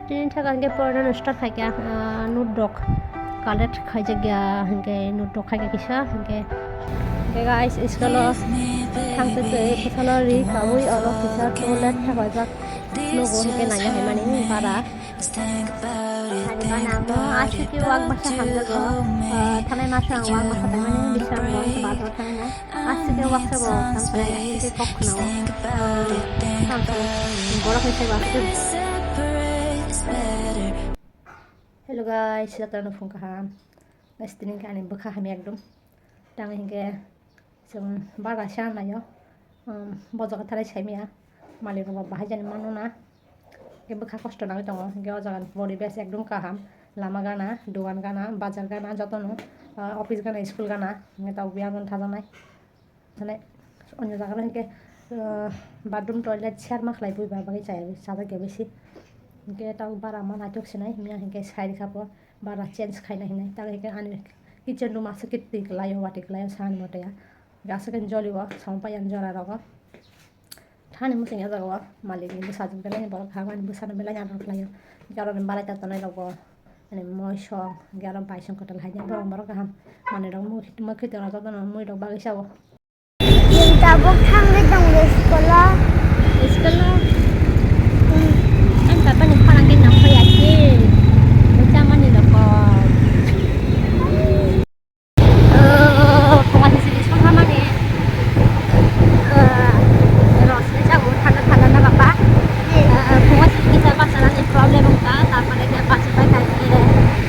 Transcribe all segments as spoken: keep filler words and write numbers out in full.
Tini thaka hingke porana no start khaikha, ah, note rok collect khaijak ya, hingke note rok khaikha kisa, hingke, hingke guys, school o thangtwi twi bwsano ri kabui oro kisa toilet thapajak nugo, hingke naiya hai mani bara. Ani bana ang aswk khe wak bwsa hamjakgo, ah, thanai masa ang wak bwsa paimani, bisram bo bazar thanai na. Aswk khe waksa bo tang khnai, aswk khe kok khna o. Tang khe borok hai sai bo aswk khe. Hello guys, jotono phung kaham. Guys, tini khe ani bwkha hamya ekdom. Tang hinkhe chwng bara se ang naio. Um, bo jaga thalai saimaya. Malik rok bo bahai jani mano na. Hinkhe bwkha kosto nangwi tongo. Hinkhe o jaga ni poribesh ekdom kaham. Lama gana, dogan gana, bazar gana, jotono, ah, office gana, school gana. Hinkhe tabuk biyang gana thajaknai. Mane, onyo jaga rok hinkhe, ah, bathroom, toilet share ma khlai bui ba bagwi chaya, chajakya bisi. Hinkhe tabuk bara ma naithok sinai, miya hinkhe sai rikha bo, bara change khaina hinwi. Tabuk hinkhe ani kitchen room aswk khe twi kwlaio, watwi kwlaio, sani moto ya. Aswk khe joli o, song pai ani jora rogo. Thani mwswng ya jaga o, malik ni bwsajwk belai ni borok hamani bwsano belai ni ador khlaio. Hinkhe aro ni balai ta tonai rogo, ani moi song, hinkhe aro bai song kwtal hai borok, borok kaham. Manwi rok mui, mui khwtwng rok jotono mui rok bagwi sao. Chwng tabuk thangwi tongo school-o. School-o? Hmm. Ang papa ni khorang khe nang phai ya khe. Bwsa mani rokok. Oh, phunga sini song hamani. Eh, rosni jago thanda thanda na papa. Eh, phunga sini kisa basa nani problem wngkha. Tarpore khe basa pai kha khe.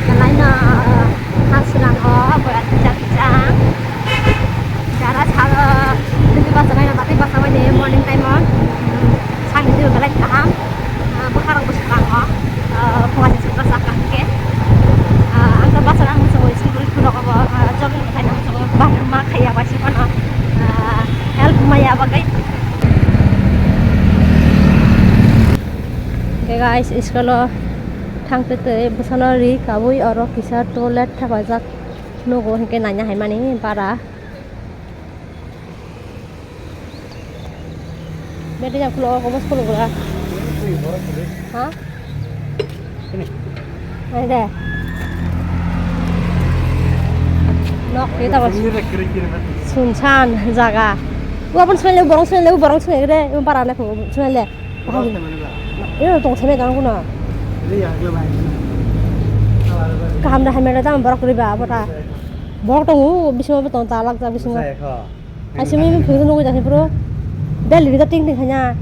Kalaino, eh, ha swnam o, boya kisa kisa. Jara salo, twi basa bai na, twi basa bai de morning time o, mm, sani twi belai kaham, ah, bwkha rok bwswk rang o, ah, phunga sini basa kaham khe, ah, ang to basa rang muchungo, school rok bo, ah, jogging khaina muchungo, bathroom ma khaiya bai se phano, ah, help maya bagwi. Khe guys, school o thang twi twi bwsano ri kabui oro kisa toilet thapajak nugo, hinkhe naina hai mani bara. Bete jang khulo, obo khulo bwla. Ha? Sini. Ai de. Nok ni tabo. Sini re kiri kiri mati. Sunsan jaga. Gua pun sini lebu borong, sini lebu borong, sini gede. Ibu para ne phu, sini le. Borong sini le. Ini tong sini kan kuno. Ini ya, gua bahaya. Kaham dah, hamya dah, borok riba apa ta? Borok tongo, bisingo bo tong, talak jak bisingo. Bwsai kho. Asimi phirung nugui jak phuru. Bel rida ting ting khanya.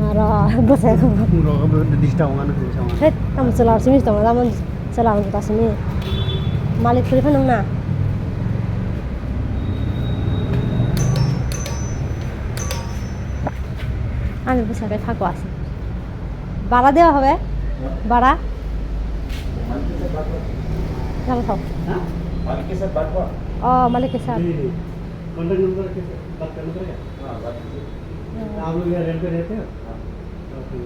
Aro, bwsai kho. Phirung rok bo disturb ongano, phirung sama. He, tamo chwla simi tong, tamo chwla wng ta simi. Malik phuri phano wngna. Ani bwsa khe thako aswk. Bara dewa hobe? Bara? Jalo thok. हाँ? मालिक के साथ बात हुआ? Oh, malik ke sath. जी, जी। Contact number के साथ बात करना पड़ेगा? हाँ, बात कीजिए। Hmm. आप लोग यहाँ रेंट पे रहते हो? हाँ। ओके।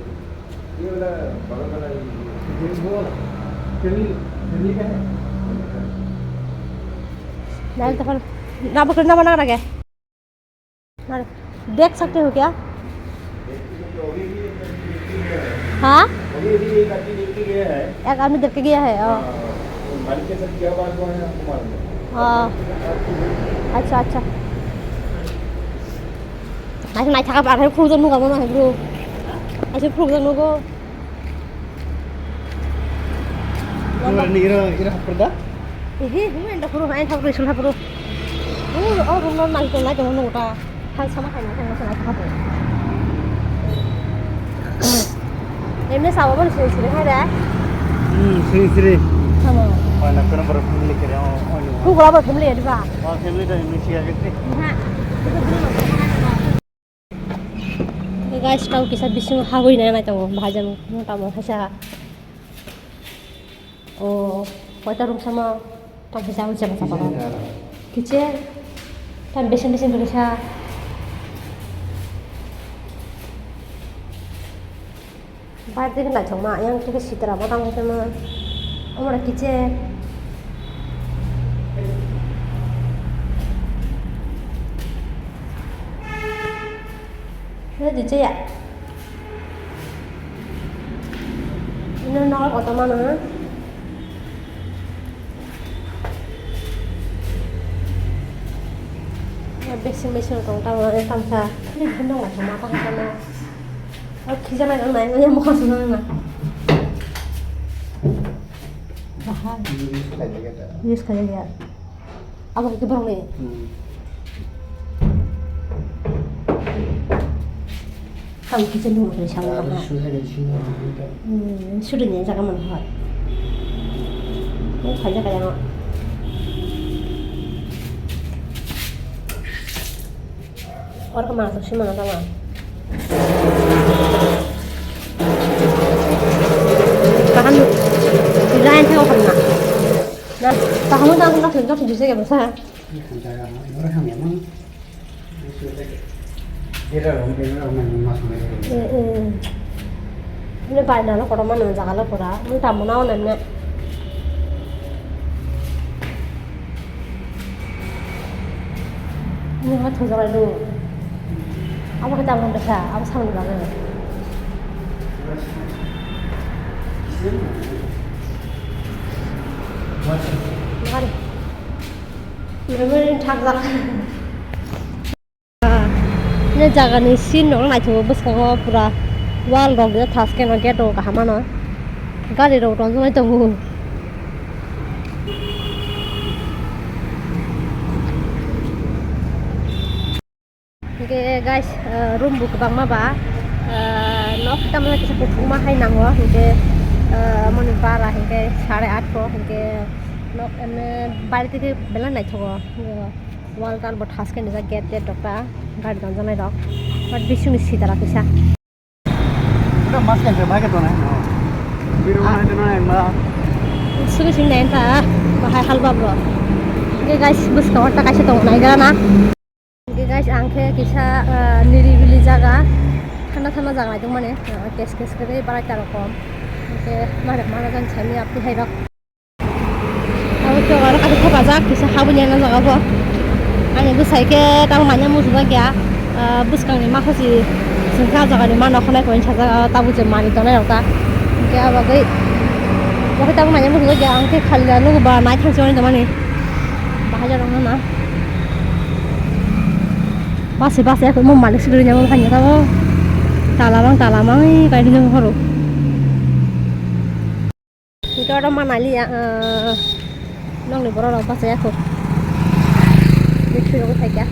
ये वाला बगल वाला ही है। ये वो वाला? फैमिली, फैमिली का है? Dahil takon, nabok na mana lagi? देख सकते हो क्या? हाँ? अभी, अभी एक आदमी देख के गया है। एक आदमी देख के गया है, ओ। हाँ, तो मालिक के साथ क्या बात हुआ है, आपको मालूम है? हाँ। अच्छा, अच्छा। Aswk naithaka ba, aswk khurokjak nugo, mama hai bro. Aswk khurokjak nugo. Ira, ira, ira hapur da? Ehe, hum, enda khuru, ain thak, sul hapur. Oh, oh, room no nai tongnai tongo nugo ta. Hai sama hai, hai sama hai. Emne sawa bani siri siri hai de. Hmm, siri siri. Sama. Oh, na kono boro family kere, oh, oh, no. Ku gola boro family ya, di ba? Oh, family ta emne siya kete. Ha. Guys, tau kisa bising hagui nai nai tongo, bahai jang tamo haisa. O, koita room sama, tang kisa ui sama sama. Kitchen, tang bising bising kisa. Baik dikhe naithokma, yang khe sitra ma tang khe ma. Omo na kitchen. Khe di chaya. Nogo kotorma no. Besi mesi tong tamo tamsa. Ini benar nggak sama apa kesana? Oh, kisa na nang nang ya mau kesana na. Bahai. Use kaya ya. Abo khe borok ni. Hmm. Tamo khe chini mokol ni salo. Ah, ha. Sudai ni sini. Hmm, sudai ni jaga man hoi. Ni khaja kaya no. Oro khe maso sima na tama. Kaham. Lain thang kham na. Na, kaham ta na thun thun jise ke basa. Ini kan jaga, ini orang yang memang. Ini sudah. Dia dah orang, dia dah orang yang masuk. Eh, eh. Ini pai na lo kotor mana jaga lo pura. Ini tamu na onan na. Ini mah thujak lai dulu. Apa kita mau besar? Apa sama juga kan? Mari. Ini thak jak. Ini jaga ni scene rok naithogo bwskango pura wall rok ya thas khe no gate rok kaham ano gari rok tonjak nai tongo. Hingke guys, eh, room bo kwbangma ba, eh, nok tamo kisa kuthukma hai nango, hingke, eh, moni bara hingke sare at po, hingke nok emne bari tike belai naithogo, hingke wall tal bo thas khe nijak gate tet rok ta gari tonjaknai rok, but bisingni sitara kisa. Udah mas kan saya pakai tuh, nah. Biru mana itu, nah, yang mah. Sugi sing nain ta, bahai halba bro. Oke guys, bus kawat ta kaisa tong nai gara na. Oke guys, ang khe kisa, eh, niribili jaga, thanda thanda jaga naitong mani, eh, kes kes khe barai ta rokom. Oke, mana mana jan sami apni hai rok. Abo khe oro kaisa thepajak, kisa haboni ano jaga bo. Ani bwsai khe tabuk manya muchungjakya, ah, bwskangni makhusi chwngkhe ah jagani ma nokholai koi sajak, ah, tabuk je manwi tonai rok ta. Hinkhe abo bagwi, bo khe tabuk manya muchungjakya, ang khe khali nugo ba naithang se tongmani. Bahai jora wngna na. Base base ya, mo malik sigiri nyamung kanya tamo. Talamang, talamang, kai rinyo horo. Hingke oro manaliya, ah, nokni borok rok bachai ya kho. Bithwi rok thai kha.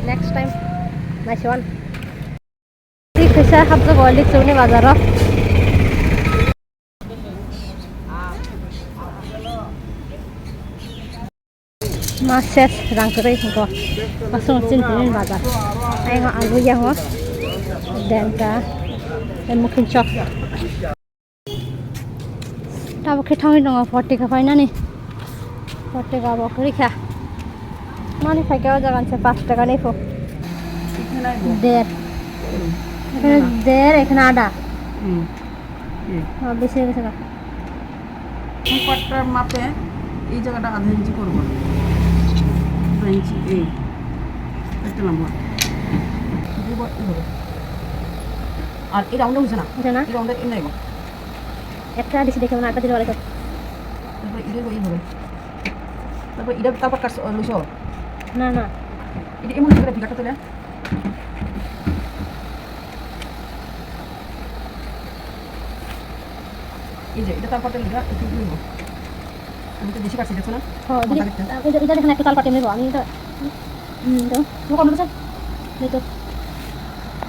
Next time naisiwan. Twi khaisa hapjago Likchukni bazaro. Ma ses rang kwrwi hwnkhe. Aswk chini tini bazar. Ayang alu yang o. Denta. Mukhin chok. Tabuk khe thangwi tongo, forty kha phainani. Forty kha bo kwrwi kha. Mani phaikhe o jaga se pash taka ni pho. Der. Ekhane der, ekhane ada. Hmm. Hmm. Oh, bisi bisi kha. এই পাটটার মাপে এই জায়গাটা আধা ইঞ্চি করবো, আধা ইঞ্চি এই একটা লম্বা। দিব এইভাবে। আর এই রাউন্ডে হচ্ছে না। হচ্ছে না? এই রাউন্ডে এই নাইব। একটা দিছি দেখে মনে হয় একটা দিলে ভালো হতো। তারপরে এটা এইভাবে। তারপরে এটা তারপর কাটছো, লইছো? না, না। এটা এমন করে ফিকাটা তুলে। এই যে, এটা তার পাটে লিখা, একটু নিব। আমি তো বেশি কাটছি, দেখছো না? হ্যাঁ, দিদি, মাথা দেখতে। আহ, এটা, এটা দেখেন, একটু তাল পাটে নেবো। আমি এটা, উম, এটা, তোমার কর্নার আছে? এই তো।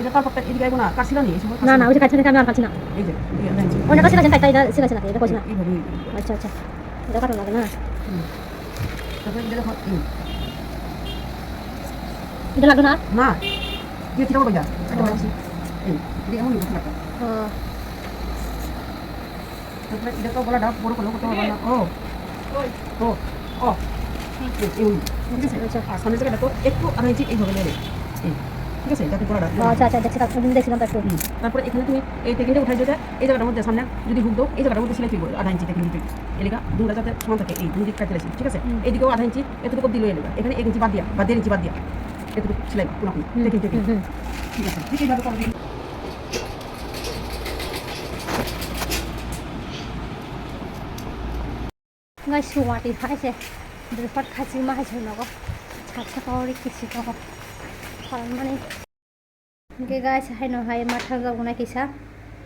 এটা তার পাটটা এদিকে আইবো না, কাটছিল না, এই সময় না, না, ওই যে কাটছে, আমি আর কাটছি না। এই যে, এই যে, এই যে। ওটা কাটছে না, এটা, এটা, এটা, এটা, এটা করছি না। এইভাবে। আচ্ছা, আচ্ছা। এটা কাটা লাগে না? হুম। তারপরে এটা দেখো, এই। এটা লাগবে না? না। দিয়ে কিরকম এটা? একটা ও। বানাচ্ছি। এই, এটা এমনই বুঝতে পারতাম। ও। তারপরে এটা তো গলাটা বড় করলে করতে পারবো না। ও। ও। ও। এই, এই, ঠিক আছে? আচ্ছা। আর সামনের জায়গাটা তো একটু আধা ইঞ্চি এইভাবে নেড়ে। এই, ঠিক আছে? যাতে গলাটা ও, আচ্ছা, আচ্ছা, দেখছি, তার, দেখছিলাম তো একটু। হুম। তারপরে এখানে তুমি এই টেকিংটা উঠাই যেটা, এই জায়গাটার মধ্যে সামনে যদি হুক দাও, এই জায়গাটার মধ্যে সেলাই করবো আধা ইঞ্চি টেকিং দিতে। এলাকা দুটা যাতে সমান থাকে, এই দুই দিক কাটতে লাগছে, ঠিক আছে? হুম। এইদিকেও আধা ইঞ্চি, এতটুকু দিলে এলাকা। এখানে এক ইঞ্চি বাদ দিয়া, বা দেড় ইঞ্চি বাদ দিয়া, এতটুকু সেলাই, কোনাকুনি, হুম, টেকিং, টেকিং। হুম, হুম। ঠিক আছে, ঠিক এইভাবে করে দিন। Guys, watwi hai se. Bwrwi pat khachima hai se nogo. Saksa kori kisi tongo. Palan mani. Hingke guys, haino hai ma thangjak bo nai kisa,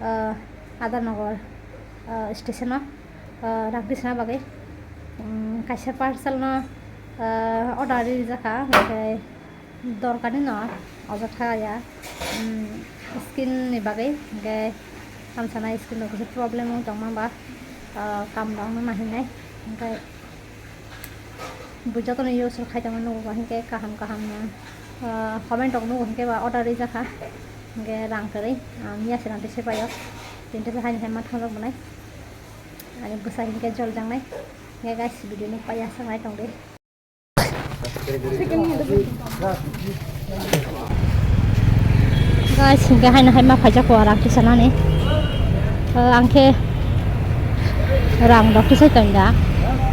ah, Adarnagar, ah, station o, ah, rang tisna bagwi. Um, kaisa parcel no, ah, order rijak kha, hingke dorkar ni no, ojotha ya, um, skin ni bagwi, hingke tamsa nai skin rok kisa problem wng tongma ba, ah, kam rok no nahinai, hingke. Bo jotono use rok khai tongma nugo ba, hinkhe kaham kaham no, ah, comment rok nugo, hinkhe ba order rijak kha, hinkhe rang kwrwi, ah, miya se rang twi se paio, tini se haino hai ma thangjak bo nai, ani bwsa hinkhe jol jangnai, hinkhe guys video no paiya swk nai tong di. Guys, hinkhe haino hai ma phaijak o rang tisanani. O, ang khe rang rok tisai tong da.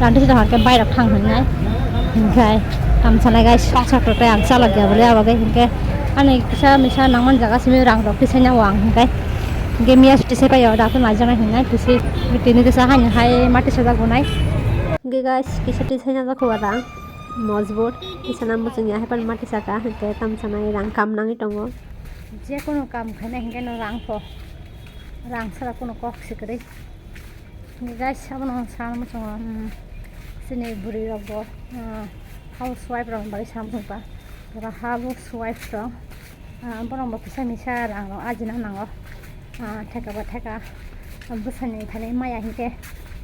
Rang tisai tong khe bai rok thang hwnwi nai. Hinkhe tamsa nai guys, saksa totai ang chalak ya bole abo khe hinkhe ani kisa misa nangman jaga simi rang rok tisai nai o ang hinkhe. Hinkhe miya tisai paio da to nai jang nai hinai tisi tini kisa haino hai ma tisajak bo nai. Hinkhe guys, kisa tisai najak o rang. Mojbur, kisa na muchung ya, hai phano ma tisaka, hinkhe tamsa nai rang kam nangwi tongo. Je kono kam khaina hinkhe no rang pho, rang sara kono kok se kwrwi. Hinkhe guys, abono sana muchungo, hmm, chini bwrwi rok bo, ah, housewife rok ni bagwi sana muchung pa, pura housewife rok, ah, borok bo kisa misa rang rok ajina nango, ah, theka ba theka, bwsani thani maya hinkhe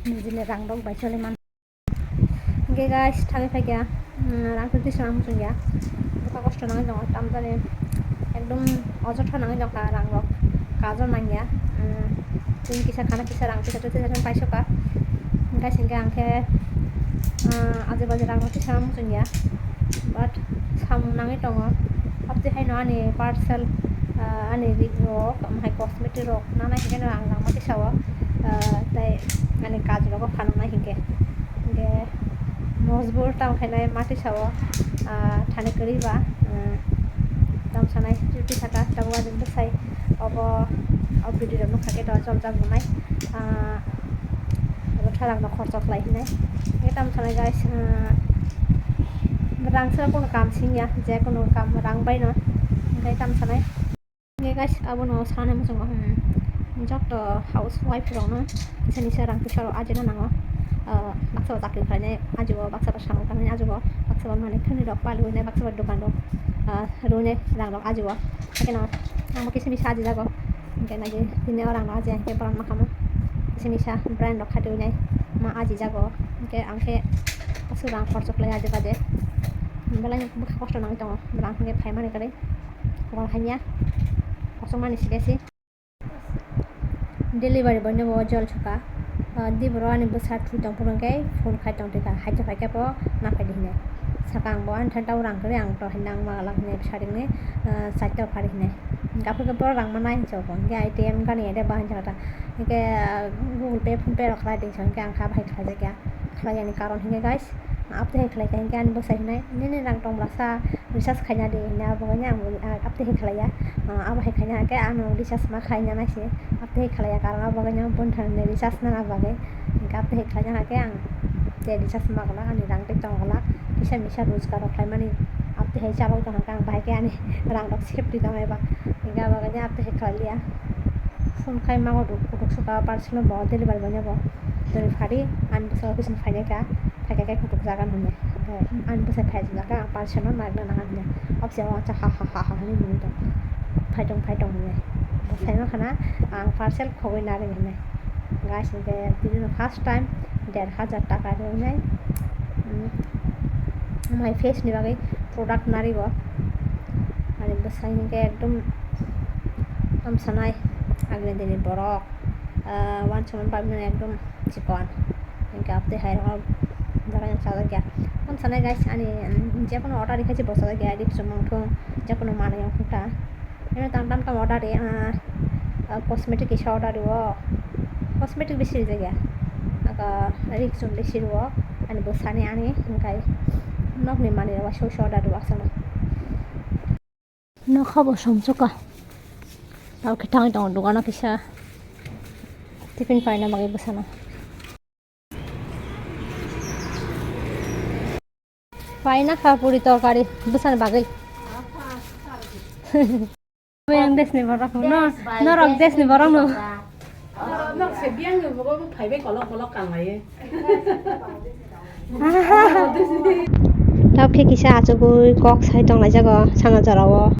nijini rang rok bai choli man. Hinkhe guys, thangwi phaikha, mm, rang twi tisana muchungya. Bwkha kosto nangwi tongo, tamjani ekdom ojotha nangwi tongkha rang rok. Kajo nangya, mm, tini kisa khana kisa rang tisa tisa tisa paisokha. Guys, hinkhe ang khe, ah, aje baje rang rok tisana muchungya. But samung nangwi tongo. Aboni haino ani parcel, ah, ani rig rok, omo hai cosmetic rok nana hinkhe no ang rang ma tisao, ah, tei ani kaj rogo phanang nai hinkhe. Hinkhe mojbur tamo khe nai ma tisao, ah, thani kwrwi ba, ah, tamo sanai chuti saka tabuk ajin bwsai obo, o video rok nukha khe to chol jak bo nai, ah, abo thalang no khorchok lai hinai. Hinkhe tamo sanai guys, ah, rang sara kono kam singya, je kono kam rang bai no, hinkhe tamo sanai. Hinkhe guys, abono sana muchungo, hmm, joto housewife rokno kisa nisa rang puisa rok ajina nango. Ah, baksa bo chakri khlainai ajigo, baksa bo samung tangnai ajigo, baksa bo manwi thani rok paliwi nai, baksa bo dokan rok, ah, rwinai rang rok ajigo. Haikhe no ang bo kisa misa ajijago. Hinkhe nai di tini o rang rok ajiya hinkhe borom ma kamo kisa misa brand rok khatiwi nai ma ajijago. Hinkhe ang khe aswk rang khorchok lai aje baje. Belai bwkha kosto nangwi tongo, rang hinkhe phaimani kwrwi. Wal hanya, kochok mani side si. Delivery boy no bo jol suka. Ah, di boro ani bwsa thwi tong phuru khe phone khai tong thika, hai to khai khe bo na phai di hinai. Saka ang bo ani thani tabo rang kwrwi ang to hinai ang ma lak hinai saring ni, ah, side to phari hinai. Hinkhe aphuru khe bo rang manai hinwi bo hinkhe A T M gani ede ba hinwi sakha ta. Hinkhe, ah, Google Pay, PhonePe rok khlai di hinwi ang kha bahai khlai jak ya. Khlai yani karon hinkhe guys, aboni hai khlai kha hinkhe ani bwsai hinai, "Nini rang tong bwlasa recharge khaina di," hinwi abo haino ang, ah, aboni hai khlai ya. Ah, abo hai khaina hinkhe ano recharge ma khaina nai se, aboni hai khlai ya karon abo haino boni thani recharge nana bagwi. Hinkhe aboni hai khlaina hinkhe ang tei recharge ma glak, ani rang tei tong glak, kisa misa rojgar rok khlaimani aboni hai chalok tong hinkhe ang bahai khe ani rang rok safety tong eba. Hinkhe abo haino aboni hai khlai liya. Phone khai mango rok kutuk suka parcel no bo delivery boy no bo. Delivery phari ani bwskango kiching phainai kha, phaikha khe kutuk jaga nungya. Ani bwsai phaijak kha, ang parcel no naibrana nangya. Obse o acha ha ha ha ha hinwi nungwi tong. Phaitong phaitong hinwi. Bo sai mankha na ang parcel khogwi narwk hinwi. Guys, hinkhe tini no first time der hajar taka rwnai. Omo hai face ni bagwi product narigo. Ani bwsai hinkhe ekdom tamsanai agini dini borok. Ah, uansukmani bagwi no ekdom chikon. Hinkhe aboni hai rok jaga yang chajak ya. Tamsanai guys, ani, mm, jekono order rikha se bo chajak ya, ri chumang thung, jekono manwi wng thung ta. Eno tang tam tam order ri, ah, ah, cosmetic kisa order rio, cosmetic bisi rijak ya. Aka ri chum bisi rio, ani bwsani ani hinkhe nokni manwi rok waisa waisa order rio aswkno. Nokha bo somsokha. Tamo khe thangwi tongo dogano kisa tiffin paina bagwi bwsano. Paina kha puri torkari bwsani bagwi. Yang desni borok no, norok desni borok no. Nok se biyang ni bugo phaibai kolok kolok kanglaiye. Tok khe kisa achugwi kok sai tonglaijak o sana jorao.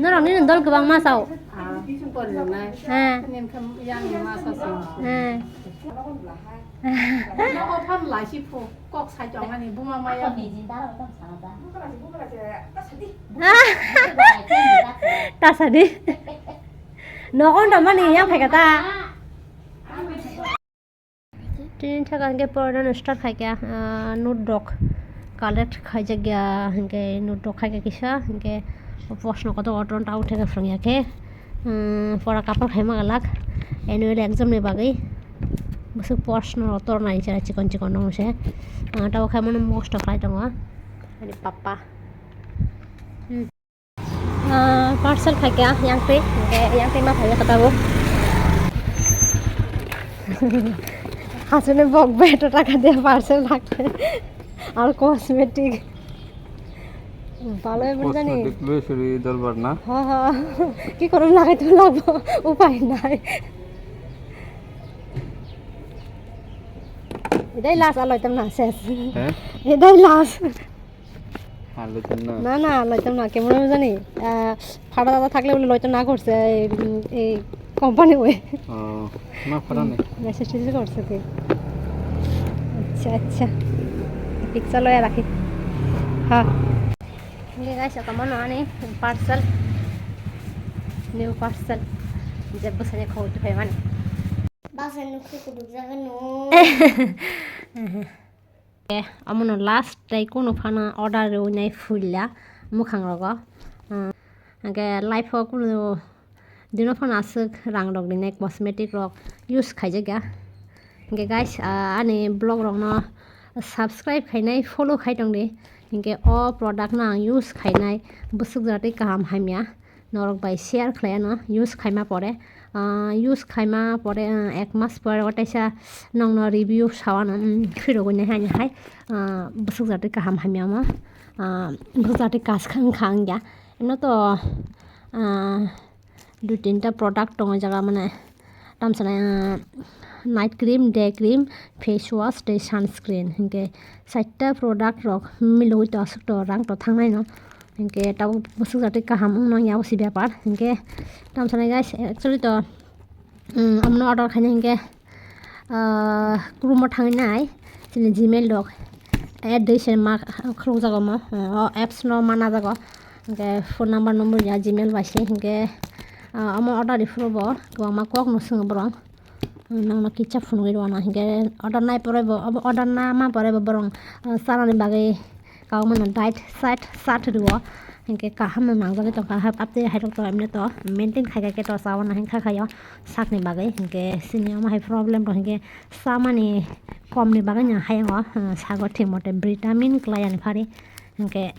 Norok nini dol kwbangma sao. Ah, pori rwnai. He. Nini khe yang masa song. He. Nogo phan laisi phu, kok sai tongmani buma maya. Ta sadi. Nogo wngda mani yang phaikha ta. Tini thaka hingke porana start khaikha, ah, note rok collect khaijak ya, hingke note rok khaikha kisa, hingke post no kotor kotor tang theke phwrwngya khe, um, pora kapal khaima glak annual exam ni bagwi. Bwswk post no torna chikon chikon rok se, ah, tabuk khaimano mukhostok khlai tongo ani papa. Hmm. Ah, parcel khaikha yang twi, hingke yang twi ma phaiya khe tabuk. Aswkni bok beto taka diya parcel rakhe. Ar cosmetic. Balo eboni jani. Cosmetic loi suri dorbar na? Ha, ha. Ki korom lagai to lagbo, upai nai. Edai last aloi tam na ses. He? Edai last. Ar loiton na? Na, na, loiton na, kemon jani? Ah, phada dada thakle bole loiton na korse, ei, ei company oi. Oh, ma phada ni? Message tessage korse te. Acha, acha. Picture loya rakhi. Ha. Ini guys, ako mano ani parcel. New parcel. Je bwsani khawui tongphai mani. Bwsani nukhu kuduk jaga no. Eh, omono last tei kunu phano order rwnai phuila mwkhang rogo. Ah, hingke life o kunu dino phano aswk rang rok rinai cosmetic rok use khaijak ya. Hingke guys, ah, ani vlog rok no subscribe khainai follow khai tongdi. Hingke o product no ang use khainai bwswk jora tei kaham hamya. Norok bai share khlai ano use khaima pore, ah, use khaima pore, ah, ek mas pore o teisa nongno review sao ano, mm, phirogwi nai haino hai, ah, bwswk jatwi kaham hamya omo, ah, bwswk jatwi kaskha wngkha wngya. Eno to, ah, dui tinta product tongo o jaga mane. Tamsa nai, ah, night cream, day cream, face wash tei sunscreen. Hinkhe chaita product rok milogwi to aswk to rang to thangnai no. Hinkhe tabuk bwswk jatwi kaham wngno ya bo se bepar. Hinkhe tamsa nai guys, actually to, um, omono order khaina hinkhe, ah, Chrome o thangwi nai chini Gmail rok add dei se ma khulukjago omo, o apps no ma najago. Hinkhe phone number number ya Gmail bai se hinkhe, ah, omo order riphuru bo kwbangma kok no swngo borok. Nangno kisa phunugwi rwna hinkhe order nai pore bo, obo order nama pore bo borok, ah, chanani bagwi kok mano diet sat sat rwo. Hinkhe kaham no nangjagwi tongkha, hap-, aptwi hairok to emne to maintain khaikha khe to chawana hinkha khaio sakni bagwi. Hinkhe chini omo hai problem rok hinkhe chamani komni bagwi no hayango, ah, sago thik mote vitamin kwlai ani phari. Hinkhe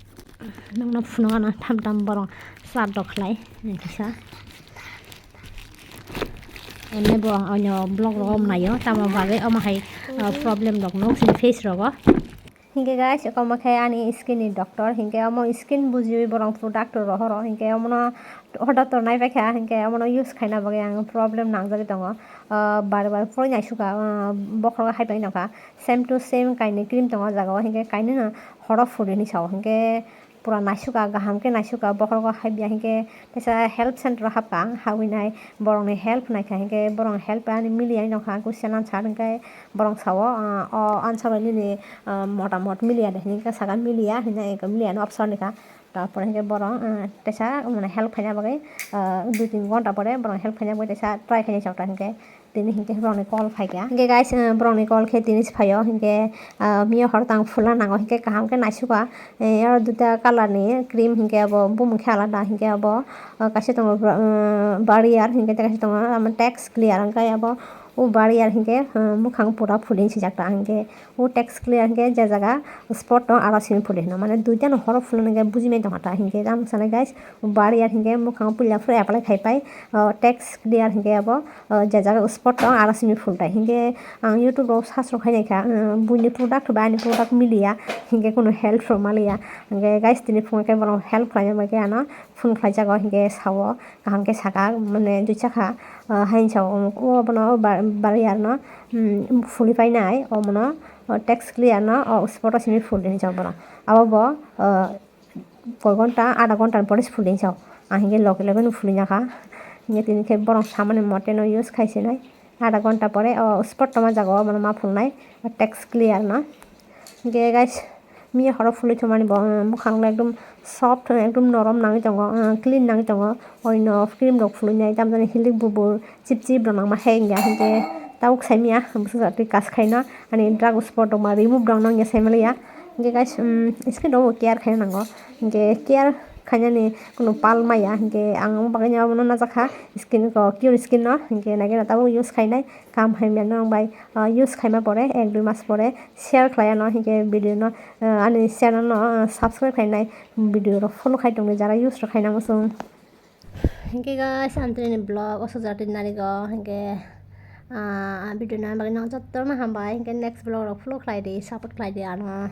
nokno phunukgano tham tam borok chat rok khlai, kisa. Emne bo ang onyo vlog rogo naio, tamo bagwi omo hai, ah, problem rok nuk chini face rogo. Hinkhe guys, omo khe ani skin ni doctor, hinkhe omo skin bujiwi borok product rohoro, hinkhe omono order to naipaikha, hinkhe omono use khaina bagwi ang problem nangjagwi tongo. Ah, bar bar pore naisukha, ah, bokhorogo hai pai nokha. Same to same kainwi cream tongo o jaga o, hinkhe kainwi no horo phuri hinwi sao, hinkhe pura naisukha, kaham khe naisukha, bokhorogo haibiya hinkhe teisa health center o hapkha ang, habwi nai borokni help naikha, hinkhe borokni help ani miliya nokha, ang khe se answer hinkhe borok sao, ah, o answer bai nini, ah, motamot miliya de hinwi saka, miliya hinwi miliya no option rikha. Tarpore hinkhe borok, ah, teisa mane help khaina bagwi, ah, dui tin ghonta pore borok help khaina bagwi teisa try khaina chokta hinkhe. Tini hinkhe borokni call phaikha. Hinkhe guys, eh, borokni call khe tini se phaio. Hinkhe, ah, miya hor tang phula nango. Hinkhe kaham khe naisukha. Eh, oro duita color ni cream hinkhe abo bumung khe alada. Hinkhe abo, ah, kaisa tongo, ah, barrier hinkhe tei kaisa tongo, ah, text clear hinkhe abo O barrier hinkhe, uh, mukhang pura phulin sijak ta hinkhe, o text clear hinkhe je jaga spot no aro simi phuli hino, mane duita no horo phulin hinkhe bujimai tongkha ta hinkhe, tamo sanai guys, o barrier hinkhe mukhang puila phuru apply khai pai, uh, text clear hinkhe abo, uh, je jaga spot no aro simi phul tai hinkhe, ang YouTube rok search rok khai naikha, uh, buini product bai ani product miliya hinkhe, kunu help rok maliya hinkhe, guys, tini phungo khe borok help khlaina bagwi ano phone khlaijago hinkhe sao. Kaham khe saka, mane duisa kha, ah, haini sao, o bono o bar-, barrier no, um, phuli painai, o mono, o text clear no, o spot o simi phul ringjak bono. Abo bo, ah, koi ghonta, adha ghonta ni pore se phul ringjak. Ang hinkhe loge loge no phuli jakha. Hinkhe tini khe borok samani mote no use khai sinai. Adha ghonta pore o spot tongma jaga o bono ma phulnai, o text clear no. Hinkhe guys, miya horo phulwi thumani bo, uh, mukhang no ekdom soft, uh, ekdom norom nangwi tongo, uh, clean nangwi tongo. Oino cream rok phulwi nai, tamjani hilik bubur, chip chip rok nangma hai wngya, hinkhe tabuk saimanya, bwswk jatwi kas khaino, ani drug spot rok ma remove rok nangya saimaliya. Hinkhe guys, um, skin rok bo care khaina nango, hinkhe care khainani kunu pal maya, hinkhe ang omo bagwi no omono najakha, skin ko cure skin no, hinkhe naikhe no tabuk use khainai, kaham hamya nang bai, uh, use khaima pore, ek dui mas pore share khlai ano, hinkhe video no, uh, ani channel no, uh, subscribe khainai, video rok follow khai tongdi jara use rok khaina muchung. Hinkhe guys, ang tini vlog o sujati narigo, hinkhe, uh, video nang bagwi no jotono hambai, hinkhe next vlog rok follow khlai di, support khlai di ano.